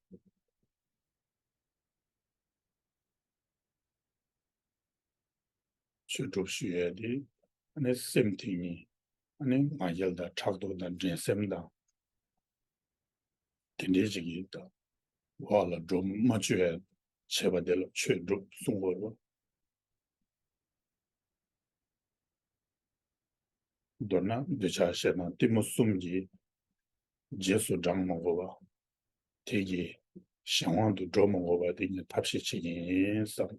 ཆོས་སྒྲུབ་ཞུ་ཡ་འདི་ཨ་ནི་སེམས་དེ་ཉིད་ཨ་ནི་ང་རྒྱལ་དང་ཕྲག་དོག་དང་འགྲན་སེམས་དང་། དེ་འདྲའི་ཅིག་ཡིན་ད། འོག་ལ་སྒྲུབ་མ་བཅོས་བྱས་པ་དེ་ལ་ཆོས་སྒྲུབ་གསུང་དགོས་རེད། མདོར་ན་འདོད་ཆགས་ཞེ་སྡང་གཏི་མུག་གསུམ་གྱིས་རྗེས་སུ་འབྲང་མ་དགོས་པ། དེ་གིས་ གཞན་དབང་དུ་འགྲོ་མ་དགོས་པ་དེ་ངས་ཐབས་ཤེས་བྱེད་ཀྱི་ཡིན་བསམ།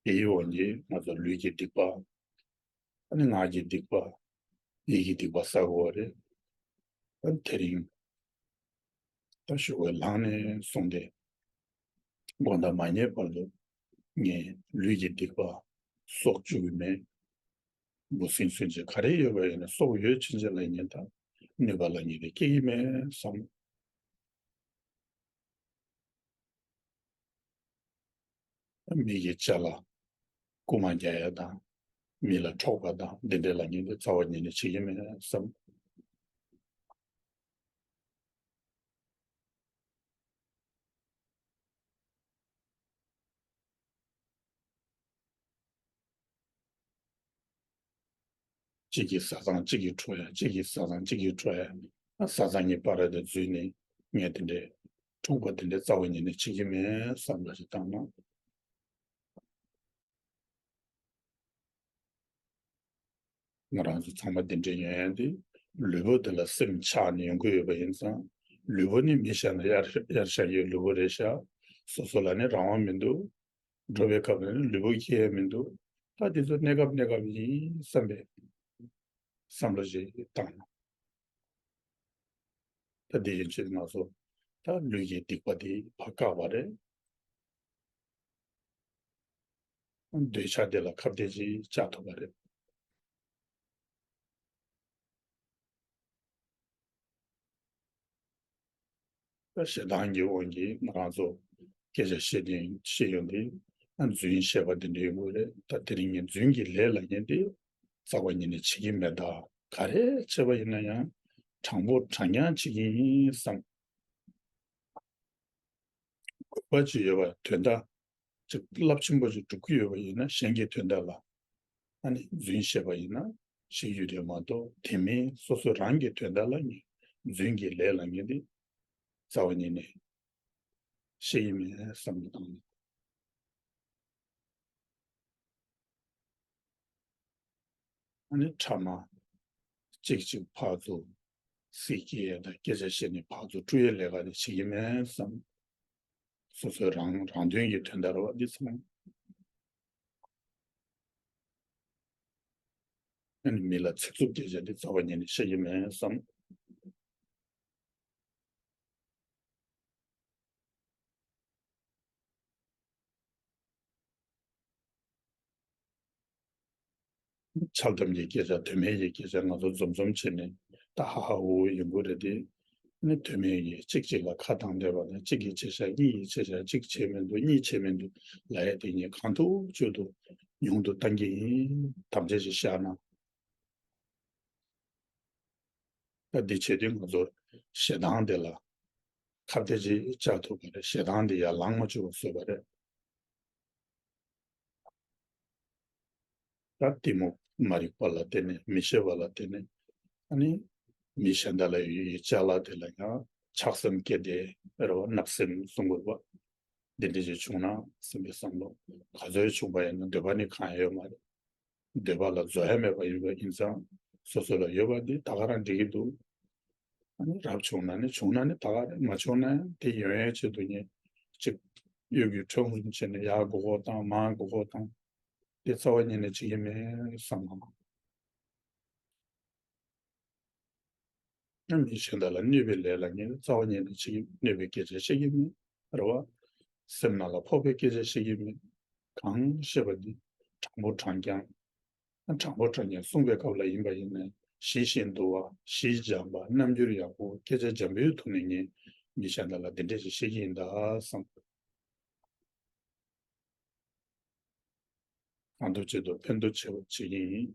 དེའི་འོག་གི་ང་ཚོ་ལུས་ཀྱི་སྡིག་པ། ཨ་ནི་ངག་གི་སྡིག་པ། ཡིད་ཀྱི་སྡིག་པ་བསགས་དགོས་པ་རེད། ཨ་ནི་དེ་རིང་ད་ཞོགས་པའི་ལངས་ནས་བཟུང་སྟེ། དགོང་དག་མ་ཉལ་བར་དུ་ངས་ལུས་ཀྱི་སྡིག་པ་གསོག་བཅུག་གི་མེད། འབུ་སྲིན་ཚུན་ཆད་ག་རེ་ཡོད་པ་ཡིན་ན་གསོག་ཡོད་ཕྱིན་ཆད་ལ་ངས་ད་ནུས་པ་ལ་ངས་དེ་སྐྱེ་གི་མེད་བསམ། མི་གི་ལྕེ་ལ་རྐུ་མ་རྒྱག་ཡ་དང་། མི་ལ་འཕྲོག་པ་དང་འདི་འདྲ་ལ་ངས་འདི་རྩ་བ་ཉིད་ནས་བྱེད་ཀྱི་མེད་བསམ། གཅིག་གིས་བཟའ་ཚང་གཅིག་གིས་འཕྲོག་ཡ། གཅིག་གིས་བཟའ་ཚང་གཅིག་གིས་འཕྲོག་ཡ། ཨ་བཟའ་ཚང་གཉིས་བར་དེ་འཛུལ་ནས་ངས་དེ་འདྲའི་འཁྲུག་པ་དེ་འདྲའི་རྩ་བ་ཉིད་ནས་བྱེད་ཀྱི་མེད་བསམ་པ་ཞིག་བཏང་ན། ང་རང་ཚོ་ཚང་མ་དེ་འདྲའི་ཡོང་ཡ་དེ་ལུས་པོ་དེ་ལ་སེམས་ཆགས་ནས་ཡོང་གི་ཡོད་པ་ཡིན་ཙང་། ལུས་པོ་ནི་མི་གཞན་ལ་གཡར་གཡར་བཞག་ཡོད་ལུས་པོ་རེད་ཤག་སོ་སོ་ལ་ནི་རང་དབང་མི་འདུག་འགྲོ་བའི་སྐབས་ལ་ནི་ལུས་པོ་འཁྱེར་ཡ་མི་འདུག་ད་དེ་ཚོ་གནས་སྐབས་གནས་སྐབས་ཡིན་བསམ་པའི་བསམ་བློ་ཞིག་བཏང་ན། ད་དེ་ཡིན་ཕྱིར་ང་ཚོ་ད་ལུས་ཀྱི་སྡིག་པ་དེ་ཕར་བཀག་པ་རེད། འདོད་ཆགས་དེ་ལ་ཁ་གཏད་ཅིག་བཅག་ཐུབ་པ་རེད། ད་ཞེ་སྡང་གི་དབང་གིས་ང་རང་ཚོ་སྐད་ཆ་བཤད་དེ་བཤད་ཡོང་དུས། ཨ་རྫུན་བཤད་པ་དེ་འདྲ་ཡོང་གི་རེད། ད་དེ་རིང་ངས་རྫུན་གྱི་ལས་ལབ་མཁན་དེ་རྩ་བ་ཉིད་ནས་བྱེད་ཀྱི་མེད། ད་ག་རེ་བྱས་པ་ཡིན་ན་ཡང་དྲང་པོ་དྲང་རྐྱང་བྱེད་ཀྱི་ཡིན་བསམ། དགོས་པ་ཅིག་ཡོད་པ། དོན་དག་ཅིག་རླབས་ཆེན་པོ་ཅིག་སྒྲུབ་ཀྱི་ཡོད་པ་ཡིན་ན། གཞན་གྱི་དོན་དག་ལ་ཨ་ནི་རྫུན་བཤད་པ་ཡིན་ན་བཤད་རྒྱུ་རེད་མ་གཏོགས། དེ་མིན་སོ་སོ་རང་གི་དོན་དག་ལ་ངས་རྫུན་གྱི་ལས་ལབ་མཁན་དེ་རྩ་བ་ཉིད་ནས་བཤད་ཀྱི་མེད་བསམ་བློ་བཏང་ནས། ཨ་ནི་ཕྲ་མ་གཅིག་གཅིག་ཕར་ཚུར་སྲིད་སྐྱེལ་ཡ་དང་སྐད་ཆ་བཤད་ནས་ཕར་ཚུར་དཀྲུག་ཡའི་ལས་ཀ་དེ་བྱེད་ཀྱི་མེད་བསམ། སོ་སོའི་རང་རང་དོན་གྱི་དོན་དག་རེད་བ་འདི་ཚང་མ། ཨ་ནི་མི་ལ་ཚིག་རྩུབ་སྐད་ཆ་འདི་རྩ་བ་ཉིད་ནས་བཤད་ཀྱི་མེད་བསམ། འཆལ་གཏམ་གྱི་སྐད་ཆ། དོན་མེད་ཀྱི་སྐད་ཆ་ང་ཚོ་འཛོམས་འཛོམས་བྱས་ནས་ད་ཧ་ཧ་འུ་འུ་ཡོང་གི་རེད་དེ། ནི་དོན་མེད་ཀྱི་གཅིག་གཅིག་ལ་ཁ་བཏང་བསྡད་པ་དང་། གཅིག་གིས་བྱས་ཤག་གཉིས་ཀྱིས་བྱས་ཤག་གཅིག་བྱས་མི་འདུག་གཉིས་བྱས་མི་འདུག་ལབ་ཡ་དེ་ངས་གང་ཐུབ་ཅིག་ཏུ་ཉུང་དུ་གཏང་གི་ཡིན། དམ་བཅའ་ཞིག་བཞག་ན། ད་འདི་བྱེད་དུས་ང་ཚོ་ཞེ་སྡང་དེ་ལ་ཁ་གཏད་ཅིག་བཅག་ཐུབ་པ་རེད། ཞེ་སྡང་དེ་ཡར་ལངས་མ་བཅུག་པ་བཟོས་པ་རེད། ད་གཏི་མུག་མ་རིག་པ་ལ་བརྟེན་ནས། མི་ཤེས་པ་ལ་བརྟེན་ནས། ཨ་ནི་མི་གཞན་དག་ལ་ཡོད་ཡོད་ཅག་ལ་དེ་ལ་ཡང་ཆགས་སེམས་སྐྱེས་ཏེ་རེད་བ། བརྣབ་སེམས་གསུང་དགོས་པ། འདི་འདྲ་ཞིག་བྱུང་ན་བསམ་པའི་བསམ་བློ། ག་ཚོད་བྱུང་པ་ཡིན་ན་འདོད་པ་ནི་གང་ཡང་ཡོད་མ་རེད། འདོད་པ་ལ་རྫོགས་ཡ་མེད་པ་ཡིན་པ་ཡིན་ཙང་། སོ་སོ་ལ་ཡོད་པ་འདི་ད་ག་རང་འགྲིག་གི་འདུག་ཨ་ནི་རབ་བྱུང་ན་ནི། བྱུང་ན་ནི་ད་ག་རེད། མ་བྱུང་ན་ཡང་དེ་ཡོང་ཡའི་ཆེད་དུ་ངས་ཅིག་གཡོ་སྒྱུ་འཕྲོག་བཅོམ་བྱས་ནས་ཡར་མགོ་སྐོར་བཏང་མར་མགོ་སྐོར་བཏང་། དེ་རྩ་བ་ཉིད་ནས་བྱེད་ཀྱི་མེད་བསམ་ལ། མི་གཞན་དག་ལ་གནོད་པའི་ལས་ལ་ངས་རྩ་བ་ཉིད་ནས་བྱེད་ཀྱི། གནོད་པའི་སྐད་ཆ་བཤད་ཀྱི་མེད། རེད་བ། སེམས་ནང་ལ་ཕོག་པའི་སྐད་ཆ་བཤད་ཀྱི་མེད། གང་བཤད་པ་འདི་དྲང་པོ་དྲང་རྐྱང་། དྲང་པོ་དྲང་རྐྱང་གསུངས་པའི་སྐབས་ལ་ཡིན་པ་ཡིན་ན། ཞི་ཞིང་དུལ་བ། ཞི་འཇམ་པ། རྣམ་འགྱུར་ཡག་པོ། སྐད་ཆ་འཇམ་པོའི་ཐོག་ནས་ངས་མི་གཞན་དག་ལ་འདི་འདྲ་ཞིག་བཤད་ཀྱི་ཡིན་ད་བསམ། གང་ཐུབ་ཅི་ཐུབ་ཕན་ཐོགས་ཆེ་བ་བྱེད་ཀྱི་ཡིན།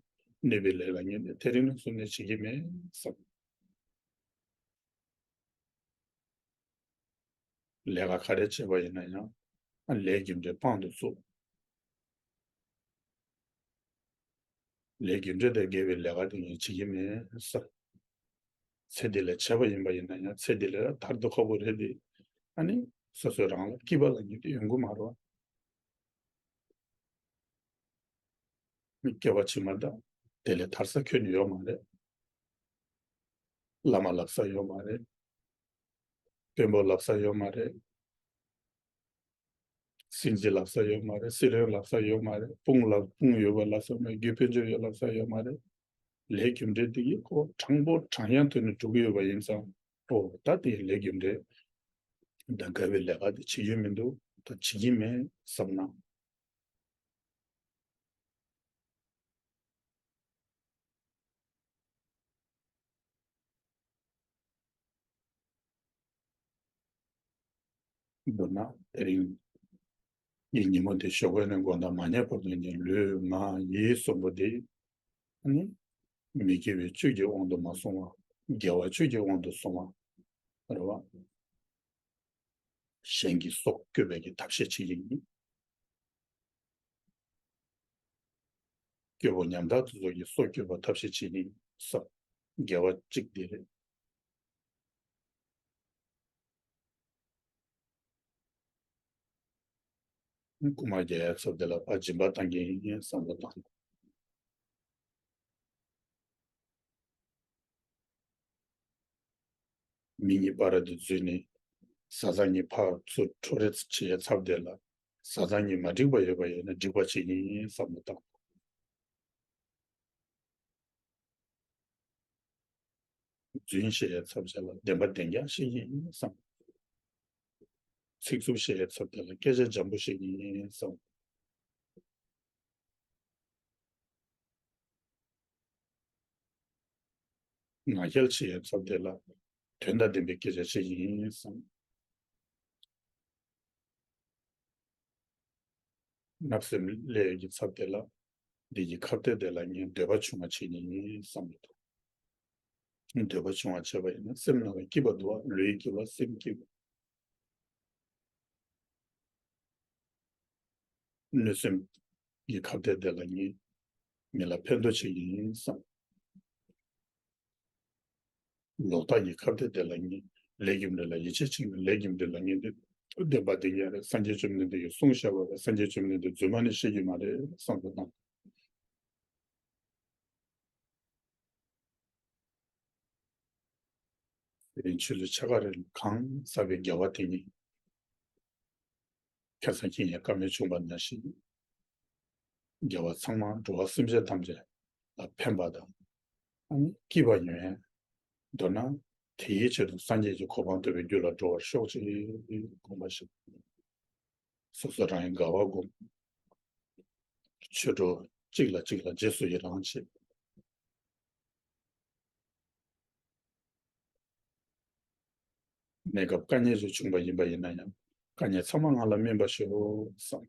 གནོད་པའི་ལས་ལ་ངས་ནི་དེ་རིང་ནས་བཟུང་ནས་བྱེད་ཀྱི་མེད་བསམ། ལས་ཀ་ག་རེ་བྱས་པ་ཡིན་ན་ཡང་། ཨ་ལས་རྒྱུ་འབྲས་དཔང་དུ་བཙུགས། ལས་རྒྱུ་འབྲས་དང་འགལ་བའི་ལས་ཀ་དེ་ངས་བྱེད་ཀྱི་མེད་བསམ། ཚེ་འདི་ལ་བྱས་པ་ཡིན་པ་ཡིན་ན་ཡང་། ཚེ་འདི་ལ་དར་དུ་ཁག་པོ་རེད་དེ། ཨ་ནི་སོ་སོའི་རང་ལ་སྐྱིད་པ་ལ་ཉིད་དུ་ཡོང་གི་མ་རེད་བ། མི་སྐྱེ་བ་ཕྱི་མ་དང་དེ་ལས་ཐར་ས་ཁྱོན་ནས་ཡོད་མ་རེད། བླ་མ་ལབ་ས་ཡོད་མ་རེད། དཔོན་པོ་ལབ་ས་ཡོད་མ་རེད། སྲིད་འཛིན་ལབ་ས་ཡོད་མ་རེད། སྲིད་བློན་ལབ་ས་ཡོད་མ་རེད། དཔུང་ལ་དཔུང་ཡོད་པ་ལབ་ས་མ་རེད། རྒྱུ་དཔལ་འབྱོར་ཡོད་ལབ་ས་ཡོད་མ་རེད། ལས་རྒྱུ་འབྲས་དེ་གི་ཁོ་དྲང་པོ་དྲང་ཡང་ཐོག་ནས་འགྲོ་གི་ཡོད་པ་ཡིན་ཙང་། ཨོ་ད་དེ་ལས་རྒྱུ་འབྲས་ད་དགའ་བའི་ལས་ཀ་དེ་བྱེད་ཡོད་མི་འདུག་ད་བྱེད་ཀྱི་མེད་བསམ་ན། མདོར་ན་དེ་རིང་གི་ཉིན་མོ་དེ་ཞོགས་པ་ནས་དགོང་དག་མ་ཉལ་བར་དུ་ངས་ལུས་ངག་ཡིད་གསུམ་པོ་དེ་ནི་མི་དགེ་བའི་བཅུད་ཀྱི་དབང་དུ་མ་སོང་བ། དགེ་བ་བཅུད་ཀྱི་དབང་དུ་སོང་བ་རེད་བ། གཞན་གྱི་སྲོག་བསྐྱོབ་པའི་གི་ཐབས་ཤེས་བྱེད་ཀྱི་ཡིན། སྐྱོ་པོ་ཉམ་ཐག་དེ་ཚོ་གི་སྲོག་སྐྱོབ་པ་ཐབས་ཤེས་བྱེད་ཀྱི་ཡིན་བསམ། དགེ་བ་གཅིག་དེ་རེད། རྐུ་མ་རྒྱག་ཡ་ཚབ་དེ་ལ་ཕར་སྦྱིན་པ་བཏང་གི་ཡིན་བསམ་བློ་བཏང་། མི་གཉིས་བར་དེ་འཛུལ་ནས་བཟའ་ཚང་གཉིས་ཕར་ཚུར་འཕྲོ་རེས་བྱེད་ཡ་ཚབ་དེ་ལ་བཟའ་ཚང་གཉིས་མ་འགྲིག་པ་ཡོད་པ་ཡིན་ན་འགྲིག་པ་བྱེད་ཀྱི་ཡིན་བསམ་བློ་བཏང་། རྫུན་བཤད་ཡའི་ཚབ་བྱས་ལ་བདེན་པ་བདེན་རྐྱང་བཤད་ཀྱི་ཡིན་བསམ། ཚིག་རྩུབ་བཤད་ཡའི་ཚབ་དེ་ལ་སྐད་ཆ་འཇམ་པོ་བཤད་ཀྱི་ཡིན་བསམ། ངག་འཁྱལ་བྱེད་ཡའི་ཚབ་དེ་ལ་དོན་དང་ལྡན་པའི་སྐད་ཆ་བཤད་ཀྱི་ཡིན་བསམ། བརྣབ་སེམས་སླེབས་ཀྱི་ཚབ་དེ་ལ། འདི་ཡི་ཁ་གཏད་དེ་ལ་ངས་འདོད་པ་ཆུང་བ་བྱེད་ཀྱི་ཡིན་བསམ་གྱི་འདུག་འདོད་པ་ཆུང་བ་བྱས་པ་ཡིན་ན་སེམས་ནང་ལ་སྐྱིད་པ་འདུག་བ། ལུས་སྐྱིད་པ། སེམས་སྐྱིད་པ། གནོད་སེམས་ཀྱི་ཁ་གཏད་དེ་ལ་ངས་མི་ལ་ཕན་ཐོགས་བྱེད་ཀྱི་ཡིན་བསམ། ལོག་ལྟ་ཡི་ཁ་གཏད་དེ་ལ་ངས་ལས་རྒྱུ་འབྲས་ལ་ཡིད་ཆེས་བྱེད་ཀྱི་མེད། ལས་རྒྱུ་འབྲས་ལ་ངས་འདི་བདེན་པ་བདེན་རྐྱང་རེད། སངས་རྒྱས་བཅོམ་ལྡན་འདས་ཀྱིས་གསུངས་བཞག་པ་རེད། སངས་རྒྱས་བཅོམ་ལྡན་འདས་རྫུན་མ་ནི་བཤད་ཀྱི་མ་རེད་བསམ་བློ་བཏང་། དེ་རིང་ཆུ་ཚོད་ཕྱེད་ཀ་རིང་གང་ཟག་པའི་དགེ་བ་དེ་ཉིད་ཁ་སང་ཁྱེད་ཉིད་བཀའ་མོལ་བྱུང་བ་ནང་བཞིན། དགེ་བ་ཚང་མ་འགྲོ་བ་སེམས་ཅན་ཐམས་ཅད་ལ་ཕན་པ་དང་། ཨ་ནི་སྐྱིད་པ་ཡོང་ཡ། མདོར་ན་དེའི་ཆེད་དུ་སངས་རྒྱས་ཀྱི་གོ་འཕང་ཐོབ་པའི་རྒྱུ་ལ་འགྲོ་བར་ཤོག་ཅིག་དགོངས་པ་བཞེས། སོ་སོ་རང་གི་དགའ་བ་སྒོམ། ཆོས་གྲོགས་གཅིག་ལ་གཅིག་ལ་རྗེས་སུ་ཡི་རང་བྱེད། གནས་སྐབས་དཀའ་ངལ་ཞིག་བྱུང་བ་ཡིན་པ་ཡིན་ན་ཡང་། དཀའ་ངལ་ཚང་མ་ང་ལ་སྨིན་པར་ཤོག་བསམ།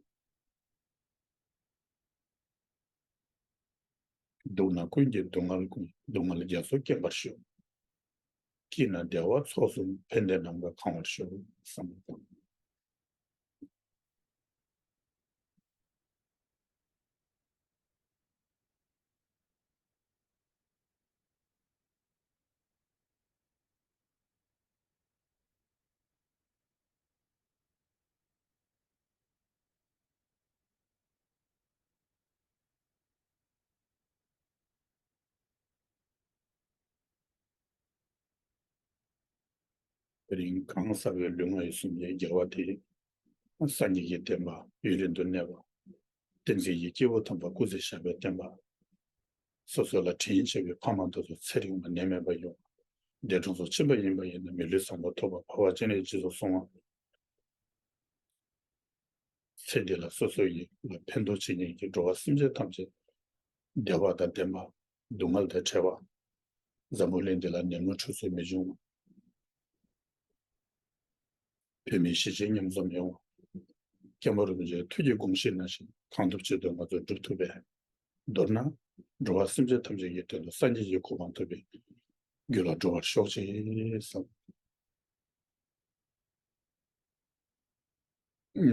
སྡུག་ན་ཀུན་གྱི་སྡུག་བསྔལ་ཀུན། སྡུག་བསྔལ་རྒྱ་མཚོ་སྐེམ་པར་ཤོག། སྐྱིད་ན་བདེ་བ་ཚོགས་གསུམ་ཕན་བདེ་ནམ་མཁའ་གང་བར་ཤོག་བསམ། དེ་རིང་གང་ཟག་པའི་ལུས་ངག་ཡིད་གསུམ་གྱི་དགེ་བ་དེ། སངས་རྒྱས་ཀྱི་བསྟན་པ་ཡུན་རིང་དུ་གནས་པ། བསྟན་འཛིན་གྱི་སྐྱེས་བུ་དམ་པ་སྐུ་ཚེ་ཞབས་པད་བརྟན་པ། སོ་སོ་ལ་དྲིན་ཆེ་བའི་ཕ་མ་དེ་ཚོ་ཚེ་རིང་བ་ནད་མེད་པ་ཡོང་བ། འདས་གྲོངས་སུ་ཕྱིན་པ་ཡིན་པ་ཡིན་ན་མི་ལུས་བཟང་པོ་ཐོབ་པ། འཕགས་པ་སྤྱན་རས་གཟིགས་སུ་སོང་བ། ཚེ་འདི་ལ་སོ་སོ་ཡི་ལ་ཕན་ཐོགས་བྱེད་མཁན་གྱི་འགྲོ་བ་སེམས་ཅན་ཐམས་ཅད་བདེ་བ་དང་ལྡན་པ། སྡུག་བསྔལ་དང་བྲལ་བ། འཛམ་བུ་གླིང་འདི་ལ་ནད་མུག་འཁྲུག་རྩོད་མི་འབྱུང་བ། བོད་མི་གཞིས་བྱེས་མཉམ་འཛོམས་ཡོང་བ། མཁན་པོ་རིན་པོ་ཆེའི་ཐུགས་ཀྱི་དགོངས་གཞི་ནང་བཞིན་གང་ཐུབ་ཅི་ཐུབ་ང་ཚོས་སྒྲུབ་ཐུབ་པས། མདོར་ན། འགྲོ་བ་སེམས་ཅན་ཐམས་ཅད་ཀྱི་དོན་དུ་སངས་རྒྱས་ཀྱི་གོ་འཕང་ཐོབ་པའི་རྒྱུ་ལ་འགྲོ་བར་ཤོག་ཅིག་བསམ།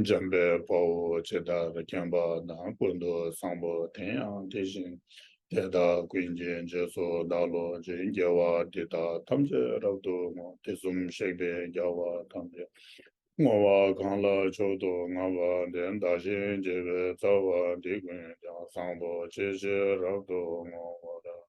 འཇམ་དཔལ་དཔའ་བོས་ཇི་ལྟར་མཁྱེན་པ་དང་། ཀུན་ཏུ་བཟང་པོ་དེ་ཡང་དེ་བཞིན་ཏེ། དེ་དག་ཀུན་གྱི་རྗེས་སུ་བདག་སློབ་ཅིང་། དགེ་བ་འདི་དག་ཐམས་ཅད་རབ་ཏུ་བསྔོ། དུས་གསུམ་གཤེགས་པའི་རྒྱལ་བ་ཐམས་ཅད། བསྔོ་བ་གང་ལ་མཆོག་ཏུ་བསྔགས་པ་འདི། བདག་གཞན་གཅེས་པའི་རྩ་བ་འདི། ཀུན་ཀྱང་བཟང་པོ་སྤྱད་ཕྱིར་རབ་ཏུ་བསྔོ་བར་བགྱི།